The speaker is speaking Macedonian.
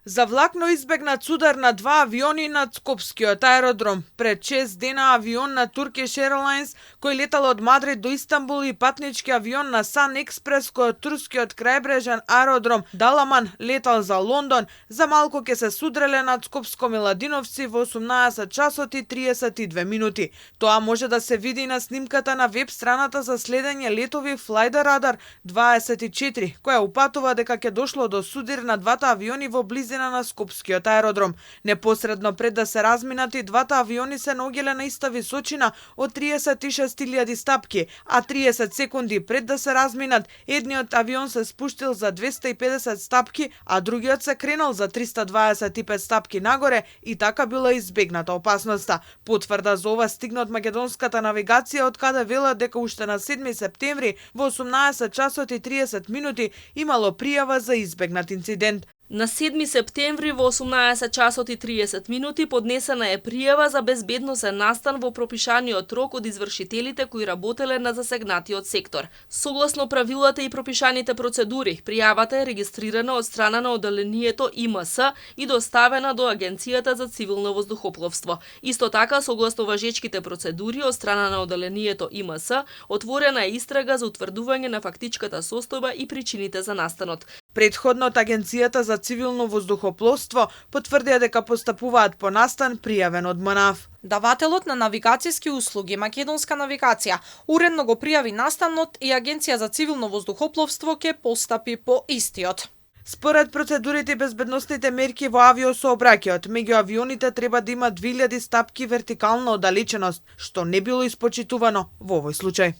За влакно избегнат судар на два авиони над Скопскиот аеродром. Пред 6 дена авион на Turkish Airlines кој летал од Мадрид до Истанбул и патнички авион на Sun Express кој од турскиот крајбрежен аеродром Даламан летал за Лондон, за малку ќе се судреле над Скопско Миладиновци во 18 часот и 32 минути. Тоа може да се види на снимката на веб страната за следење летови Flightradar 24, која упатува дека ќе дошло до судир на двата авиони во близина на Скопскиот аеродром. Непосредно пред да се разминати, двата авиони се наоѓале на иста височина од 36.000 стапки, а 30 секунди пред да се разминат, едниот авион се спуштил за 250 стапки, а другиот се кренал за 325 стапки нагоре и така била избегната опасноста. Потврда за ова стигна од македонската навигација, од каде велат дека уште на 7 септември во 18 часот и 30 минути имало пријава за избегнат инцидент. На 7 септември во 18 часот и 30 минути поднесена е пријава за безбедносен настан во пропишаниот рок од извршителите кои работеле на засегнатиот сектор. Согласно правилата и пропишаните процедури, пријавата е регистрирана од страна на одделението ИМС и доставена до Агенцијата за цивилно воздухопловство. Исто така, согласно важечките процедури од страна на одделението ИМС, отворена е истрага за утврдување на фактичката состојба и причините за настанот. Предходно од Агенцијата за цивилно воздухопловство потврдија дека постапуваат по настан пријавен од МНАВ. Давателот на навигацијски услуги Македонска навигација уредно го пријави настанот и Агенција за цивилно воздухопловство ќе постапи по истиот. Според процедурите и безбедносните мерки во авиосообраќајот, меѓу авионите треба да има 2000 стапки вертикална оддалеченост, што не било испочитувано во овој случај.